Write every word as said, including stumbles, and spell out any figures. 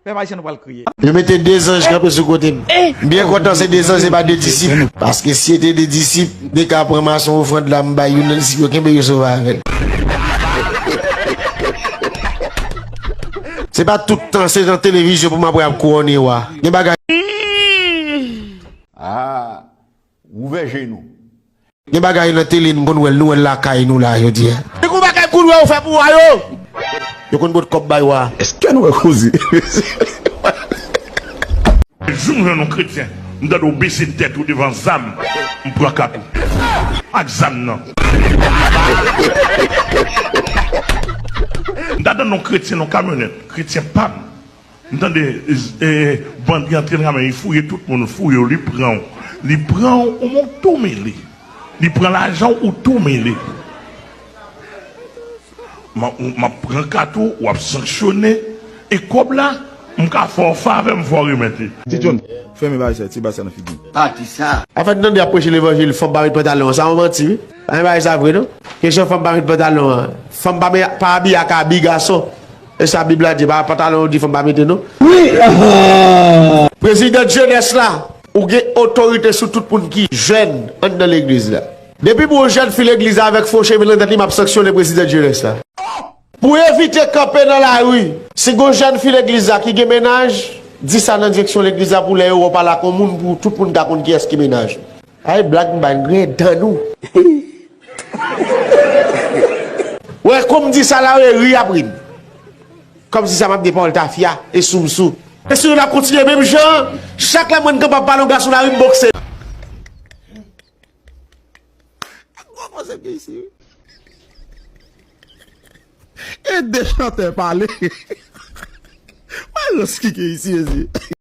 Pèp ayisyen, nou pral kriye. Yo mete de zanj kanpe sou kote m. M byen kontan se de zanj, se pa de disip. Paske si se te de disip, m te ka pran mason ofrann la, m bay youn nan disip yo, kenbe yo sove avè l. Se pa tout tan se nan televizyon pou m apre ap kouwone wa. Gen bagay. Ah, ouvè je nou. Gen bagay nan tele, nou konn wè l, nou wè l lakay nou la jodi a. Li gon bagay kout wè ou fè pou wa yo. Yo konn pot kòb bay wa. Èske nou wè koze? Jou m jwenn yon kretyen, m tande w bese tèt ou devan zam, m pran kat ou. Ak zam nan. M ta tande yon kretyen nan kamyonèt, kretyen pa m. M tande, e, bandi antre nan kamyon, li fouye tout moun, fouye w, li pran w. Li pran w, ou tou mele. Li pran lajan w, ou tou mele. M ap, m ap pran kat ou, w ap sanksyone. E kòb la, m ka fè w favè, m fè w remèt li. Ti John, fèmen bagay sa, ti bagay sa nan figi m. Pati sa. Afè n tande ap preche levanjil, fanm pa met pantalon, sa yon manti, wi. Pa gen bagay sa vre, non. Kesyon fanm pa met pantalon an. Fanm pa, pa abiye ak abi gason. E sa Bib la di, pa pantalon yo di fanm pa mete non. Wi, ah. Prezidan jenès la, ou gen otorite sou tout moun ki jèn anndan legliz la. Depi pou yon jèn fi legliz la avèk fo cheve nan tèt li, m ap sanksyone prezidan jenès la. Pou evite kanpe nan lari, si gon jèn fi legliz la ki gen mennaj, di sa nan direksyon legliz la pou lè yo wè w pale ak yon moun, pou tout moun ka konn kiyès ki mennaj ou. Ay, blag m bay, m griyen dan nou. Wè, kou m di sa la, w ri ap ri m. Kòmsi sa m ap gen pawòl tafya e soumsou. E si nou t ap kontinye menm jan, chak lè mwen kanpe ap pale yon gason lari, m bokse. Gwo konsèp gen isi, wi. E de chantè pale. Mwen rans ki gen isi, mesye.